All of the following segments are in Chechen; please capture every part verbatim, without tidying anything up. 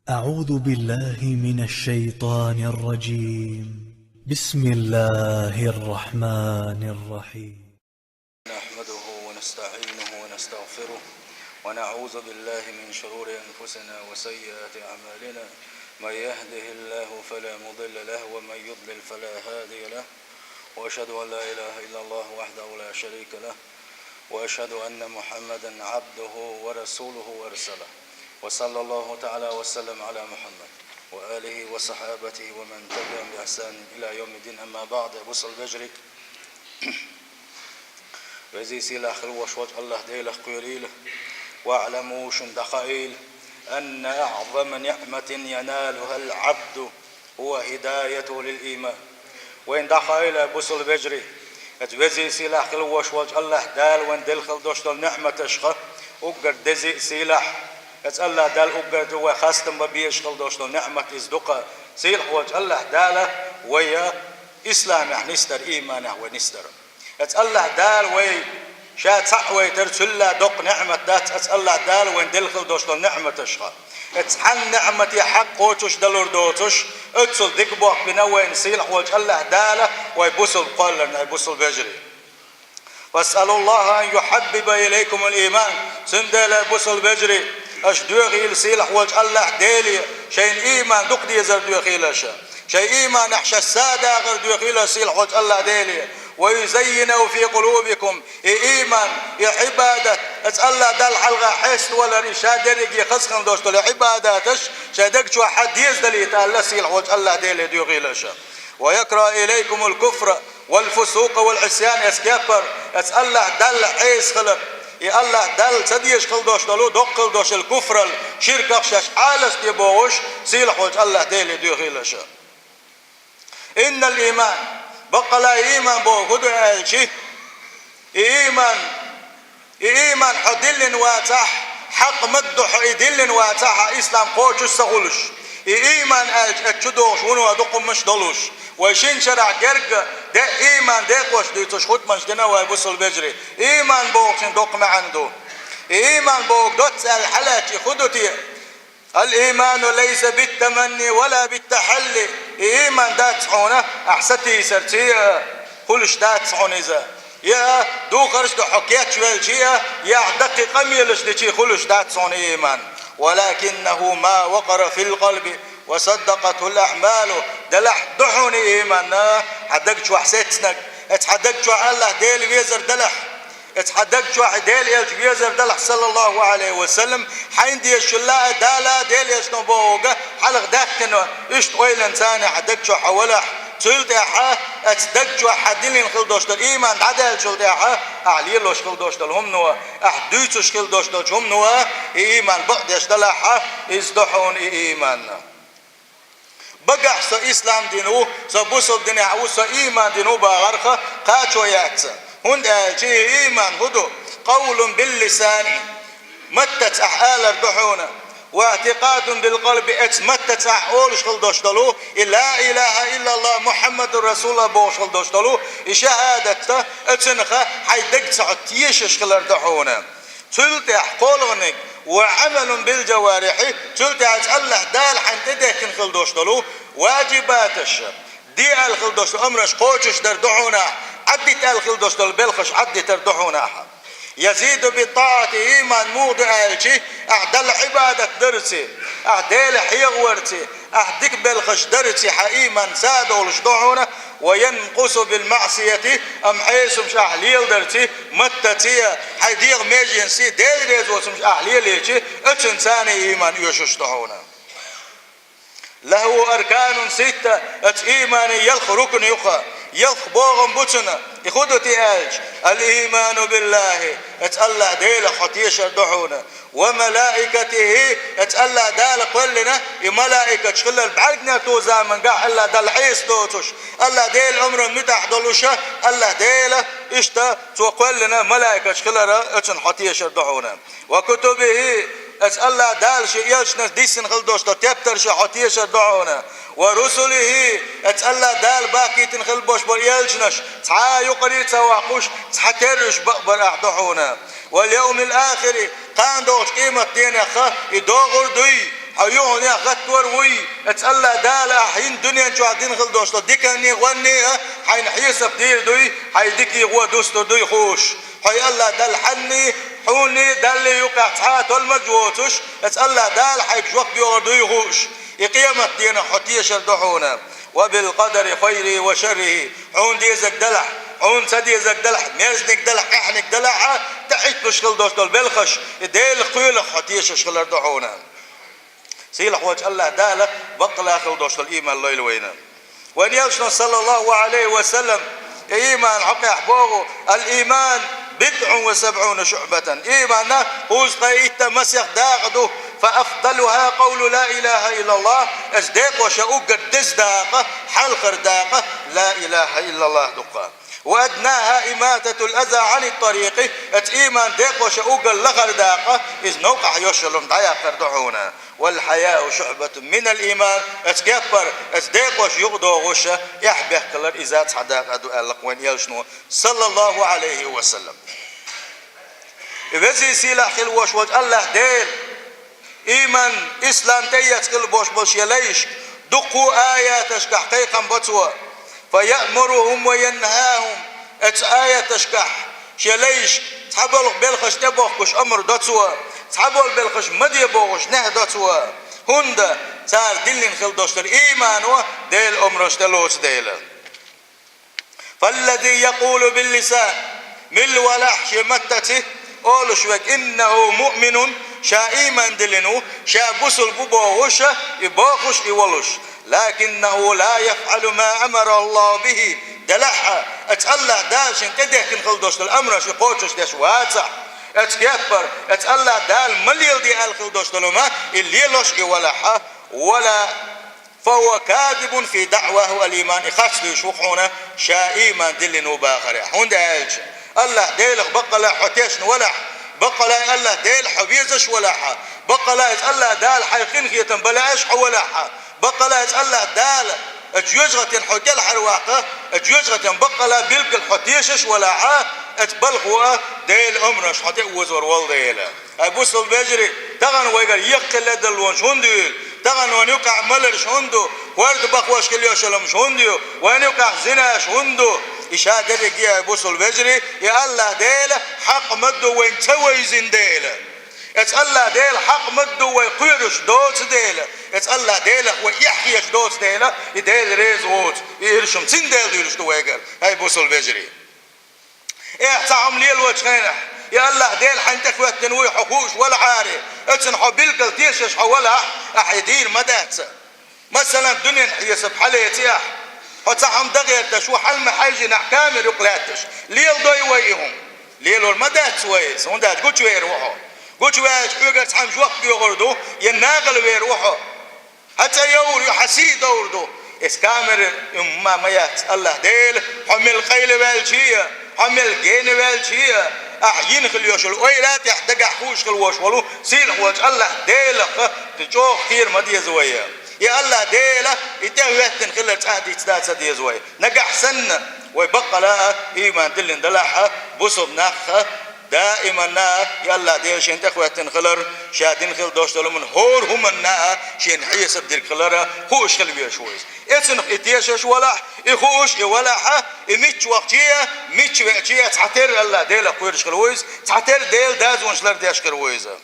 أعوذ بالله من الشيطان الرجيم. بسم الله الرحمن الرحيم. نحمده ونستعينه ونستغفره، ونعوذ بالله من شرور أنفسنا وسيئات أعمالنا. من يهده الله فلا مضل له، ومن يضلل فلا هادي له. وأشهد أن لا إله إلا الله وحده لا شريك له، وأشهد أن محمدا عبده ورسوله أرسله، وصلى الله تعالى وسلم على محمد وآله وصحابته ومن تبعهم بإحسان إلى يوم الدين. أما بعد، أبو سلبجري. Везий сийлахь хила волчу Аллахь Делах кхоьрийла. واعلموا, шуна дӀахаийла, أن أعظم نعمة ينالها العبد هو هدايته للإيمان. Вайна дӀахаийла, бусалба вежарий, оцу везий сийлахь хила волуш волчу Аллахь Дала вайна делла хила долуш долу неӀматашха, уггар дезий а сийлахь, оцу Аллахь Дала уггар ду вай хастам бан безаш хила долуш долу неӀмат иза ду-кх, сийлахь волчу Аллахь Дала вай исламехь нисдар, ийманехь вай нисдар. Оцу Аллахь Дала вай Ша цхьаъ вайтар, цул а доккха неӀмат дац оцу Аллахь Дала вайна делла хила долуш долу неӀматашха. Оцу цхьана неӀмате хьакъ кхочушдалур доцуш, оццул дика бохбина вайна сийлахь волчу Аллахь Дала вай бусалба кхолларна, ай бусалба вежарий. واسألوا الله أن يحبب إليكم الإيمان. Цундела, бусалба вежарий, аша доьхийла сийлахь волчу Аллахь Деле шайна ийман дукха дезар доьхийла аша. Шайн ийманехь шаьш са а дахар доьхийла сийлахь волчу Аллахь Деле. ويزينه في قلوبكم. И ийман, и Ӏибадат, оцу Аллахь Далла хьалха хьеставалар, и ша дерриге хазахана долуш долу Ӏибадаташ шайн даг чохь дезадалийта аьлла, сийлахь волчу Аллахь Деле доьхийла аша. ويكره إليكم الكفر والفسوق والعصيان. Оцу кеппара, оцу Аллахь Далла Ӏеса хилар, и Аллахь Далла ца дезаш хила долуш долу, доккха хила долуш долу куфрал, ширках шаьш Ӏалашде бохуш, сийлахь волчу Аллахь Деле доьхийла аша. إن الإيمان, баккъала ийман бохург хӀун ду аьлча, и ийман, и ийман хьо диллина вацахь, хьакъ ма-дду хьо и диллина вацахь, хьан ислам кхочуш ца хуьлуш. И ийман аьлча, оцу чу догӀуш вуно дукха хӀуманаш долуш. Вай шина шарахь герга де ийман декъош дуьйцуш хутбанаш дина вай бусалба вежарий. Ийман бохучун доккха маьӀна ду. И ийман бохург доцца аьлла хьалаьцча, и хӀун ду те? الإيمان ليس بالتمني ولا بالتحلي. И ийман дац хьуна ахь сатийсарций а, хуьлуш дац хьуна иза. Я духарш ду хьо кечвелчий а, я ахь даккхий къамелаш дичий хуьлуш дац хьуна ийман. ولكنه ما وقر في القلب وصدقته الأعمال. Делахь ду хьуна ийман, хьан даг чохь сецнарг, оцу хьан даг чохь Аллахь Дела везар делахь. Оцу хьан даг чохь Дела Элча везар делахь, саллаллаху Ӏалайхи ва саллам, хьайна дезаш хилла а, Дала а, Дела Элчано бохург а хьалха даьккхина, иштта ойланца хьан даг чохь хьо валахь. Цул тӀаьхьа оцу даг чохь хьан диллина хила долуш долу ийман дӀадаьллачул тӀаьхьа, ахь лелош хила долуш долу хӀумано, ахь дуьйцуш хила долуш долчу хӀумано, и ийман бакъдеш далахь, иза ду хьуна и ийман. Багахь со ислам дин ву, со бусалба динехь ву, со ийман дин ву бахарх кхачо яц. ХӀунда аьлча и ийман хӀун ду? قول باللسان, маттаца ахь алар ду хьуна. واعتقاد بالقلب, оцу маттаца ахь олуш хила долуш долу, и لا إله إلا الله محمد رسول الله бохуш хила долуш долу, и шахӀадат, оцунах хьайн дагца хьо тешаш хилар ду хьуна. Цул тӀаьхьа кхоалгӀаниг, وعمل بالجوارح, цул тӀаьхьа Аллахь Дала хьайна тӀедехкина хила долуш долу ваджибаташ, де аьлла хила долуш долу амраш кхочушдар ду хьуна ахь, Ӏаддита аьлла хила долуш долу белхаш Ӏаддитар ду хьуна ахь. يزيد بالطاعة, ийман муха ду аьлча, ахь Далла Ӏибадат дарций, ахь Дела хьехаварций, ахь дика белхаш дарций, хьан ийман са а долуш ду хьуна, وينقص بالمعصية, амма Ӏесамаш ахь леладарций, маттаций, хьайн дегӀан меженашций, Дела реза воцурш ахь лелийча, оцунца а ийман оьшуш ду хьуна. له أركان ستة, оцу ийманан ялх рукн ю-кх, ялх богӀам бу цуьнан, и хӀун ду те аьлча, الإيمان بالله, оцу Аллахь Делах хьо тешар ду хьуна, وملائكته, оцу Аллахь Дала кхоьллина и малаикаташ хилар, бӀаьргнех ту замангахь Аллахь Далла Ӏеса доцуш, Аллахь Делан омран муьтӀахь долуша, Аллахь Дела иштта цо кхоьллина малаикаташ хилара, оцунна хьо тешар ду хьуна. وكتبه, оцу Аллахь Дала шен элчанаш диссина хила долуш долу тептарша хьо тешар ду хьуна. ورسله, оцу Аллахь Дала бахкийтина хила болуш болу элчанаш, цхьа а юкъарий ца ваккхуш, цхьатерра уьш бакъбар ахь ду хьуна. واليوم الآخر, кхана догӀучу къематденах и догӀур дуй, Хьо юханехьа гӀаттор вуй, эцу АллахӀ Дала ахь хӀинца дуьнен чохь дина хила долуш долу диканний, гӀонний а хьайна хьесап дийр дуй, хьайн дикий гӀо дустур дуй хууш. Хьо и АллахӀ Далла хьанний, хьуний, Даллий юкъахь цхьа а толмаж воцуш, эцу АллахӀ Дала хьайга жоп йогӀур дуй хууш. И къемат дийнахь хьо тешар ду хьуна. «Ва бил къадари хайрихи ва шаррихи». Хьуна дезаг далахь, хьуна ца дезаг далахь, мерзаниг далахь, къаьхьаниг далахь а, тӀехӀитталуш хила долуш долу белхаш, и Делах кхоьлах хьо тешаш хилар ду хьуна. Сийлахь волчу АллахӀ Дала баккъала хила долуш долу ийман лойла вайна. Вайн элчано, саллаллаху алейхи ва саллам, и ийман хьокъехь боху: «Ал-ийман бидъун ва сабъуна шуъбатан». Ийманна кхузткъе итт масех дакъа ду. «Фа афдалуха къавлу ла илаха иллаллах». Эцу декъошан уггар деза дакъа, хьалхара дакъа ла илаха иллаллах ду-кха. «Ва аднаха имататул аза ани тарикъи». Эцу ийман декъошан уггар лахара дакъа, иза новкъахь йолуш йолу хӀума дӀаяккхар ду хьуна. «Вал хьаяу шуъбатун минал ийман». Эцу кеппара, эцу декъош юкъадогӀуш, эхь бехкалар иза цхьа дакъа ду аьлла-кх вайн элчано, саллаллаху алейхи ва саллам. И везий сийлахь хила волуш волчу АллахӀ Дела, ийман, ислам тӀеэцна хила болуш болу шен лайшка дуккха а аяташкахь кхайкхам бо Цо: «Фа яъмурухум ва янхахум». Эцу аяташкахь шен лайшка цхьаболу белхаш тӀебохкуш амр до Цо, цхьаболу белхаш ма де бохуш нехь до Цо. ХӀунда? Цара диллина хила долуш долу иймано Делан омраш тӀелоцу дела. «Фаллази якъулу биллисан», милла валахь шен маттаца олуш верг: «Иннаху муъминун», ша ийман диллина ву, ша бусулба ву бохуш, и бохуш, и волуш. «Лакиннаху ла яфъалу ма амарахуллаху бихи», делахь а, эцу АллахӀ Дала шен тӀедехкина хила долуш долу амраш и кхочушдеш вацахь, эцу кеппара, эцу АллахӀ Дала ма леладе аьлла хила долуш долу хӀума и лелош и валахь а, «вала фа хува казибун фи даъваху ал-ийман», и харц дуьйш ву-кх хьуна, ша ийман диллина ву бахарехь. ХӀунда аьлча АллахӀ Делах баккъалла хьо тешна валахь, баккъалла АллахӀ Дела хьо везаш валахь, баккъалла иза АллахӀ Дала хьайн къинхетам бан лаьаш хьо валахь, баккъалла иза АллахӀ Дала оцу жоьжахатина хьо кӀелхьарваккха, оцу жоьжахатина баккъалла билггал хьо тешаш валахь, оцу балхо а Делан омранаш хьо тӀе озор волу дела. Ай, бусалба вежарий, тахана вайгара еккхилле далонаш хӀунда ю? Тахана вайн юкъахь маларш хӀунда ду? ХӀорда бахош хила йолуш йолу хӀумаш хӀунда ю? Вайн юкъахь зинаш хӀунда ду? И ша дерриге, ай, бусалба вежарий, и АллахӀ Дела хьакъ ма ду вайна ца вевзина дела. Эцу АллахӀ Дела хьакъ ма ду вай кхоьруш доцу дела. Эцу АллахӀ Делах вай эхь хеташ доцу дела, и Дела реза воцу, и иршам цундела дуьйлуш ду вайгара, ай, бусалба вежарий. Эхь, цхьа хӀума лелочу хенахь, и АллахӀ Дела хьайна тӀехӀоьттина вуй хьо хууш валахьара, оцунна хьо билггал тешаш хьо валахь, ахьа и дийр ма дац. Масалан, дуьненан хьесап хьалеца ахь, хьо цхьа хӀума дан гӀерташ ву, хьала ма хьаьжжинехь камера юкъа лаьтташ, леладой вай и хӀума? Лелор ма дац вай иза, хӀунда аьлча гучувер ву хьо. Гучуваьлча хьоьгара цхьамма жоп доьхур ду, я нахала вер ву хьо. Хьан цӀе йовр ю, хьан сий довр ду. Эс камера, и хӀума ма яц. АллахӀ Дела, хьо мел къайлаваьлчий а, хьо мел генаваьлчий а, ахьа йина хила йолуш йолу ойла а тӀехь дагахь хууш хила волуш волу сийлахь волчу АллахӀ Делах чӀогӀа кхера ма деза вай. И АллахӀ Дела и тӀехӀоьттина хилар цкъа а диц дан ца деза вай. Нагахь санна, вай баккъала а, ийман диллина далахь а, бусалба нах а, даиманна а и АллахӀ Дела шена тӀехӀоьттина хилар, ша дина хила долуш долу хӀуманна, хӀора хӀуманна а шена хьесап дерг хилар а хууш хила везаш ву иза. Эцунах и тешаш валахь, и хууш и валахь а, и мичча вахчий а, мичча веачий а, цхьатерра АллахӀ Делах кхоьруш хила ву иза, цхьатерра Делан дозанаш лардеш хила ву иза.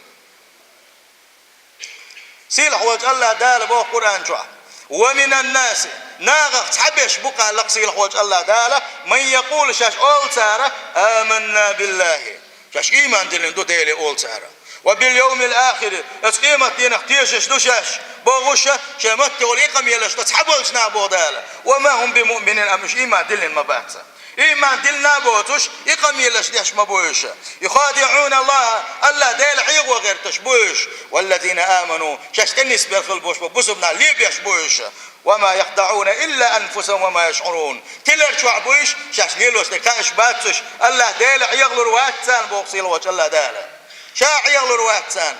Сийлахь волчу АллахӀ Дала боху Къуръан чохь: «Ва минан наси», нахах цхьаберш бу-кх аьлла-кх сийлахь волчу АллахӀ Дала, «ман якъулу», шаьш олу цара: «Аманна биллахи». Шаьш ийман диллина ду Деле олу цара. «Ва бил йовмил ахири», оцу къематдийнах тешаш ду шаьш, бохуш а, шайн матте волу и къамелаш ду цхьаболчу наха боху Дала. «Ва ма хӀум бимуъминин», амма уьш ийман диллина ма бац. Ийман диллина а боцуш, и къамелаш деш ма бу уьш. «Юхадиъуна Аллаха», АллахӀ Дела хьехо гӀерташ бу уьш. «Валлазина аману», шаьш тӀе нисбелла хила болуш бу бусалба нах лебеш бу уьш. «Ва ма яхдаъуна илла анфусахум ва ма яшъурун». Тилар чохь бу уьш, шаьш лелош дерг хууш бац уьш. АллахӀ Дела хьехалур вац царна, боху сийлахь волчу АллахӀ Дала. Ша хьехалур вац царна.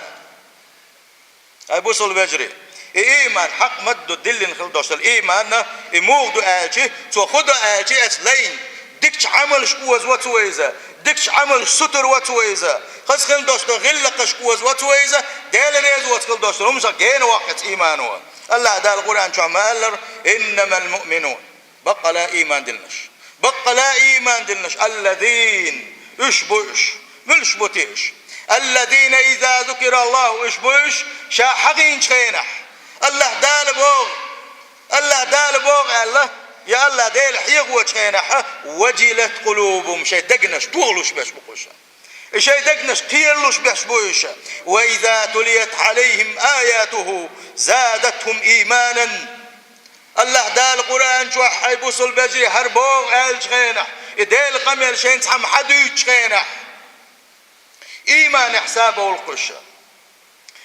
Ай, бусалба вежарий, и ийман хьакъ ма ду диллина хила долуш долу ийман, и муха ду аьлча, цо хӀун до аьлча, эцу лайн Дикача Ӏамалашка оза вац вай иза, дикача Ӏамалашка сутара вац вай иза, хаза хила дош дола гӀиллакхашка оза вац вай иза, Дела реза воаца хила дош дола хӀумашка гена ваккхац имано. АллахӀ Дала Къуръан чу ма аллара: «إنما المؤمنون», баккъала иман диллинараш. Баккъала иман диллинараш, «الذين», уьш бу уьш. Муьлш бу те уьш? «الذين إذا ذكر الله», уьш бу уьш, ша хьагӀийнача хенахь, АллахӀ Дала боху, АллахӀ Дала боху аьлла, я АллахӀ Дела хьехочу хенахь, «وجلت قلوبهم», шайн дегнаш тохалуш беш бу уьш. И шайн дегнаш кхералуш беш бу уьш. «وإذا تليت عليهم آياته زادتهم إيمانا». АллахӀ Дала Къуръан чохь хьайн бусалба вежарий хӀара боху аьллачу хенахь, и Делан къамел шайна цхьамма хьадуьйцучу хенахь, иманехь са бовлу уьш.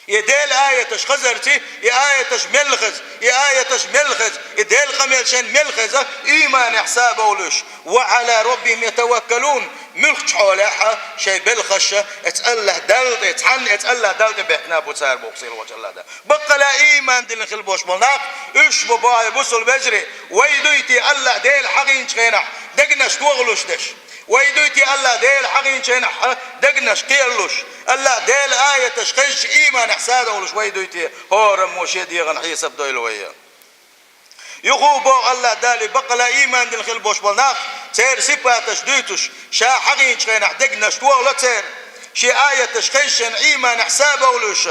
И Делан аяташ хазарций, и аяташ мел хаза, и аяташ мел хаза, и Делан къамел шайна мел хаза, иманехь са бовлу уьш. «وعلى ربهم يتوكلون», муьлххачу хьолехь а шайн белхаш а эца АллахӀ Далла тӀе, цхьанна эца АллахӀ Далла тӀе бехкина бу цара боху сийлахьчу АллахӀ Дала. Баккъала иман диллина хила болуш болу нах, уьш бу боху бусалба вежарий, вай дуй те АллахӀ Дела хьагӀийначу хенахь дегнаш тохалуш деш? Вай дуй те АллахӀ Дела хьагӀийначу хенахь дегнаш кхералуш? АллахӀ Дела аяташ хезча иманехь са довлуш вай дуй те? ХӀораммо шен дегӀан хьесап дойла вай. Юха боху АллахӀ Дала, баккъала иман дина хила болуш болу нах, церан сипаташ дуьйцуш, ша хьагӀийначу хенахь дегнаш тохало церан, шен аяташ хезча шен иманехь са бовлуш.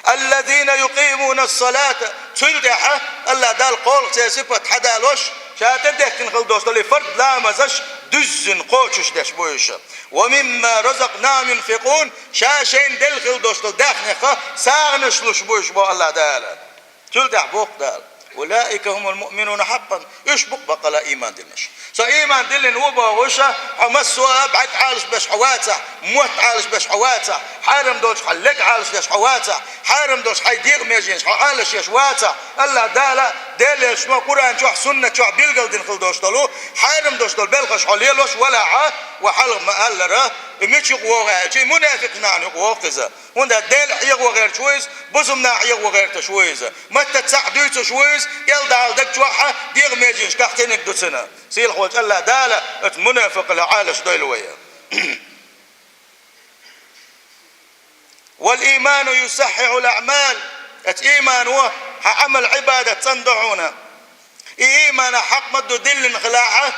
«الذين يقيمون الصلاة», цул тӀаьхьа АллахӀ Дала кхоллах церан сипат хьадалош, ша тӀедехкина хила долуш долу и фард ламазаш дуьззина кхочуш деш бу уьш. «ومما رزقناهم ينفقون», ша шайна делла хила долуш долу даьхнех сагӀанаш луш бу уьш, боху АллахӀ Дала. Цул тӀаьхьа боху Дала: «أولئك هم المؤمنون حقا», уьш бу баккъала иман диллинарш. Со иман диллина ву бохуш, хьо массо а бӀаьрг Ӏалаш беш хьо вацахь, мотт Ӏалаш беш хьо вацахь, хьарам долчу хьан лег Ӏалаш деш хьо вацахь, хьарам долчу хьайн дегӀан меженаш хьо Ӏалаш еш вацахь, АллахӀ Дала Делан Элчано Къуръан чохь, суннат чохь билгал дина хила долуш долу, хьарам долуш долу белхаш хьо лелош валахь, ва хьалха ма-аллара, и мича юкъа вогӀу аьлча, и мунафикъ нахана юкъа вогӀу иза. ХӀунда аьлча Дела хьехо гӀерташ ву иза, бусалба нах хьехо гӀерташ ву иза. Маттаца цхьаъ дуьйцуш ву иза, кӀел дахьал даг чохь а, дегӀан меженашкахь кхиниг ду цуьнан. Сийлахьчу АллахӀ Дала оцу мунафикъалла Ӏалаш дойла вай. «والإيمان يصحح الأعمال», оцу имано хьан Ӏамал-Ӏибадат цӀандо хьуна. И иман ахь хьакъ ма-дду диллина хилахь,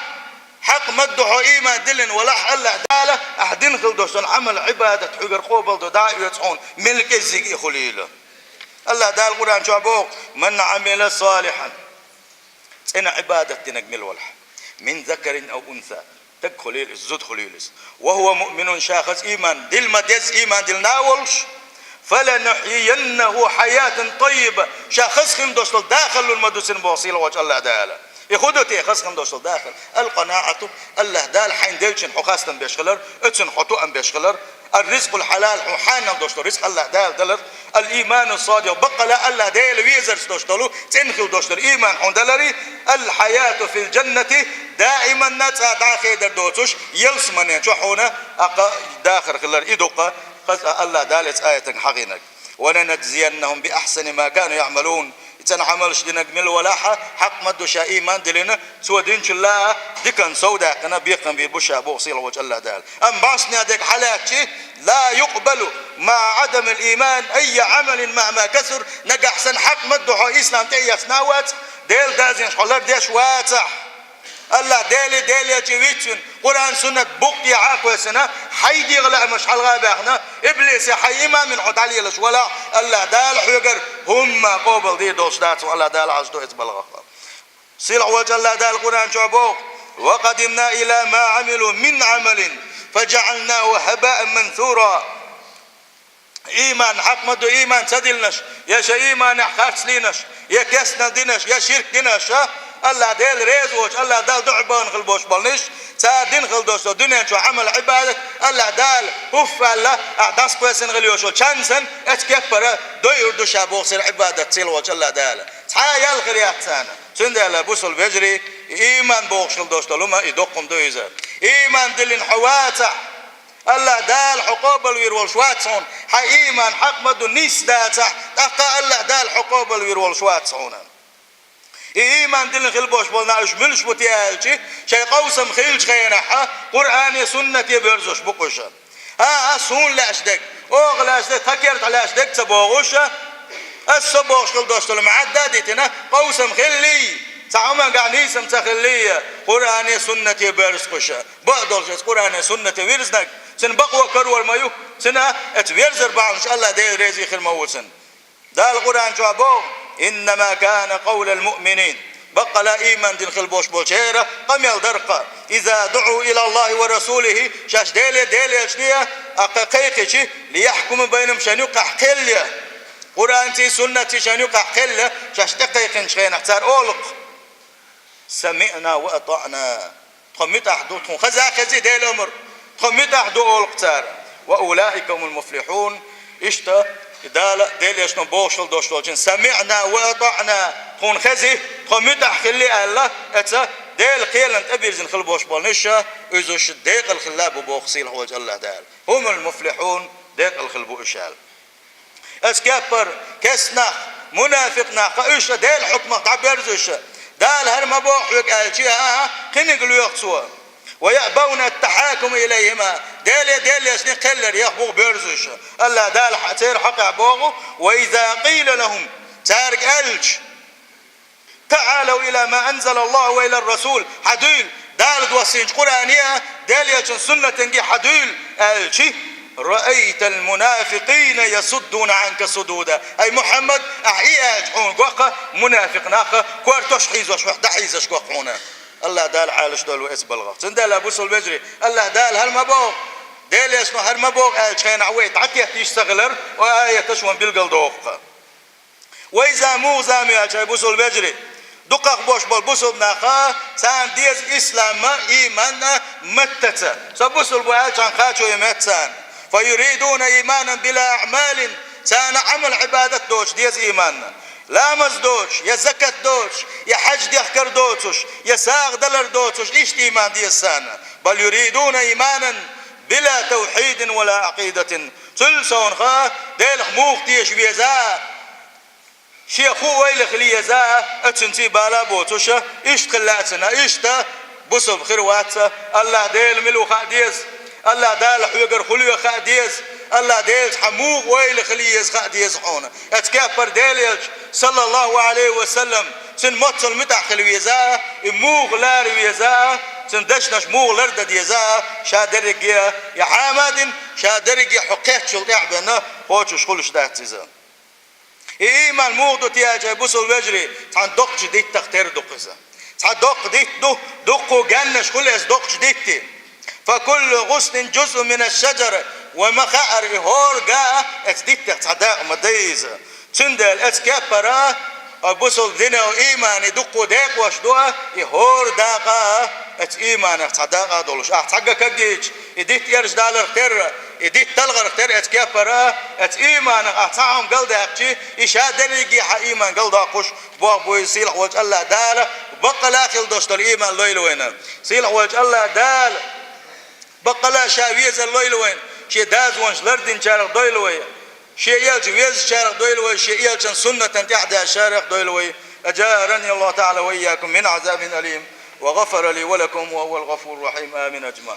хьакъ ма-дду хьо иман диллина валахь, АллахӀ Дала ахь дина хила долуш долу Ӏамал-Ӏибадат хьоьгара къобалдо дӀа а оьцу хьуна, мел кӀеззиг и хуьлийла. АллахӀ Дала Къуръан чохь боху: «من عمل صالحا», цӀена Ӏибадат динарг мила валахь, «من ذكر أو أنثى», стаг хуьлийла иза, зуда хуьлийла иза, «وهو مؤمن», ша хаза иман дилла, ма-дезза иман диллина а волуш, «فلنحيينه حياة طيبة», ша хаза хила долуш долу дахар лур ма ду цуьнан, боху сийлахьчу АллахӀ Дала. И хӀун ду те хаза хила долуш долу дахар? «القناعة», АллахӀ Дала хьайна деллачун хьо хастам беш хилар, оьцун хьо тоам беш хилар, «الرزق الحلال», хьуна хьанал долуш долу рицкъ АллахӀ Дала далар, «الإيمان الصادق», баккъала АллахӀ Дела везарца долуш долу, цӀена хила долуш долу иман хьуна далари, «الحياة في الجنة دائما», цӀа дӀахедар доцуш, ялсамане чохь хьуна, аккха дахар хилар и ду-кх, хаза АллахӀ Дала эцу аятан хьагӀийнарг. «ولنجزينهم بأحسن ما كانوا يعملون». И цӀена Ӏамалш динарг мила валахь, хьакъ ма-дду ша иман диллина, цо динчул а диканна сов даьккхина, бекхам бийр бу ша, боху сийлахьчу АллахӀ Дала. Амма бӀаьстенан дега хьалаьцчи, «لا يقبل مع عدم الإيمان أي عمل مهما كثر», нагахь санна хьакъ ма-дду хьо ислам тӀе а эцна а вац, Делан дазенаш хьо лардеш вацахь, АллахӀ Деле, Делан Элче вицвина, Къуръан-суннат букъ тӀехьа а кхоьссина, хьайн дегӀан лаамаш хьалха а баьхна, иблисе хьайн имамина хьо дӀалелаш валахь, АллахӀ Дала хьоьгара хӀумма къобалдийр долуш дац, АллахӀ Дала Ӏаш ду иза балгӀахь. Сийлахьчу АллахӀ Дала Къуръан чохь боху: «وقدمنا إلى ما عملوا من عمل فجعلناه هباء منثورا». Иман хьакъ ма-дду, иман ца диллинарш, я шайн иманехь харцлийнарш, я кестнал динарш, я ширк динарш, а, АллахӀ Дела реза воцуш, АллахӀ Далла дуьхьа бахана хила болуш болниш, цара дина хила долуш долу дуьнен чохь Ӏамал-Ӏибадат, АллахӀ Дала хӀуффалла, ахь дӀасакхоьссина хила йолуш йолу чан санна, эцу кеппара дойур ду ша, боху, церан Ӏибадат сийлахьчу АллахӀ Дала. Цхьа а ял хир яц царна. Цундела, бусалба вежарий, и иман бохуш хила долуш долу хӀума, и доккха хӀума ду иза. Иман диллина хьо вацахь, АллахӀ Дала хьо къобалвийр волуш вац хьуна, хьан иман хьакъ ма-дду нийса дацахь, тӀаккха АллахӀ Дала хьо къобалвийр волуш вац хьуна. И ийман диллина хила болуш болу нах уьш муьлш бу те аьлча, шайн къовсам хиллачу хенахь Къуръане, суннате боьрзуш бу-кх уьш. ХӀан, ас хӀунда лаьаш дерг? Оха лаьаш дерг, тхан кертахь лаьаш дерг ца бохуш, ас со бохуш хила долуш долу маьӀда а дитина, къовсам хиллий, цхьа хӀуманга нийсам ца хиллий, Къуръане, суннате боьрзу-кх уьш. Бакъдолуш, аса Къуръане, суннате вирзинарг, цуьнан бакъо карор ма ю, цуьнан оцу верзар бахьанаш АллахӀ Дела реза хир ма ву цуьнан. Дала Къуръан чохь боху: «Иннама кана къавлал муъминин». Баккъала ийман дина хила болуш болчеран къамел дара-кх: «Иза дуӀу илаллахи ва расулихи», шаьш Деле, Делан элчане а кхайкхича, «лияхькума байнахум», шайн юкъахь кхел а, Къуръанций, суннатций шайн юкъахь кхел а, шаьш тӀекхайкхинчу хенахь цара олу-кх: «Самиъна ва атаъна». Тхо муьтӀахь ду, тхуна хеза а хези Делан омра, тхо муьтӀахь ду олу-кх цара. «Ва улаика хумул муфлихьун». Иштта Дала, Делан элчано бохуш хила долуш долчун: «Самиъна ва атаъна», тхуна хези, тхо муьтӀахь хилли аьлла, эца Делан кхелана тӀебирзина хила болуш болу ниш, уьш декъала хилла бу боху сийлахь волчу АллахӀ Дала. «Хумул муфлихьун», декъала хила бу уьш аьлла. Аса кеппара, кестнах, мунафикъ нах, кха уьш а Делан хьукмах дӀаберза уьш. Дала хӀара ма боху хьоьга аьлча, а, кхиниг лоьху цо. «Ва яъбавна ат-тахьакума илайхима». Деле, Делан элчане кхел а яха бу-кх берза уьш. АллахӀ Дала хьа-, церан хьокъехь боху: «Ва иза къийла лахум», цаьрга аьлча: «Таалав ила ма анзалаллаху ва илар расул», хьадуьйла, Дала доссийначу Къуръане а, Делан элчан суннатанге а хьадуьйла, аьлча: «Раайтал мунафикъина ясуддуна анка судуда». Ай Мухьаммад, ахь и аьлча хьуна го-кх мунафикъ нах, кортош хьийзош, хьох дӀахьийзаш го-кх хьуна. АллахӀ Дала Ӏалаш дойла вай оцу балхах. Цундела, бусалба вежарий, АллахӀ Дала хӀара ма боху, Делан элчано хӀара ма боху аьллачу хенахь вай дӀатетта йиш ца хилар, оцу аяташа вайна билгал доху-кх. Вайза муха зама яьлча, ай бусалба вежарий, дукхах болуш болу бусалба нах, царна деза ислам а, ийман а маттаца. Со бусалба ву аьлча, кхачо и метта царна. «Фа юридуна ийманан била аъмалин», царна Ӏамал-Ӏибадат доцуш деза ийман. Ламаз доцуш, я закат доцуш, я хьаьж дехкар доцуш, я сагӀа далар доцуш, иштта ийман деза царна. «Бал юридуна ийманан била тавхьидин ва ла Ӏакъидатин». Цул совнаха Делах муха теша веза, шен хӀу ойла хила еза, оцуьнца бала боцуш, иштта хила лаьцна, иштта бусалба хир вац, АллахӀ Дела мила ву хаа деза, АллахӀ Дала хьоьгара хӀун лоьху хаа деза, АллахӀ Делаца хьан муха ойла хила еза хаа деза хьуна. Оцу кеппара Делан элча, саллаллаху Ӏалайхи ва саллам, цуьнан моццал муьтӀахь хила веза, и муха лара веза, цуьнан дешнаш муха лардан деза, ша дерриге, я Хьамадин, ша дерриге хьо кхеттачул тӀаьхьа бен кхочуш хуьлуш дац иза. И ийман муха ду те аьлча, ай бусалба вежарий, цхьана доккхачу диттах тера ду-кх иза. Цхьа доккха дитт ду, дуккха гаьннаш хуьлу эцу доккхачу дитте. «Фа куллу гӀуснин жузъун мина шшаджара», вай ма хаьара, и хӀора га а эцу диттех цхьа дакъа ма дай иза. Цундела эцу кеппара, а, бусалба динан иймане дуккха декъош ду а, и хӀора дакъа а эцу ийманех цхьа дакъа а долуш. Ахь цхьа га кагийча, и дитт эржа даларх терра, и дитт талхарх терра эцу кеппара, эцу ийманах ахь цхьа хӀума галдаьккхича, и ша дерриге хьан ийман галдоккхуш, боху буй сийлахь волчу АллахӀ Дала, баккъала а хила долуш долу ийман лойла вайна. Сийлахь волчу АллахӀ Дала, баккъала а ша везар лойла вайна, шен дозанаш лардинчарах дойла вай. Шен элча везачарах дойла вай, шен элчан суннатан тӀаьхьадаьллачарах дойла вай. أجارني الله تعالى وإياكم من عذاب أليم، وغفر لي ولكم، وهو الغفور الرحيم. آمين أجمعين.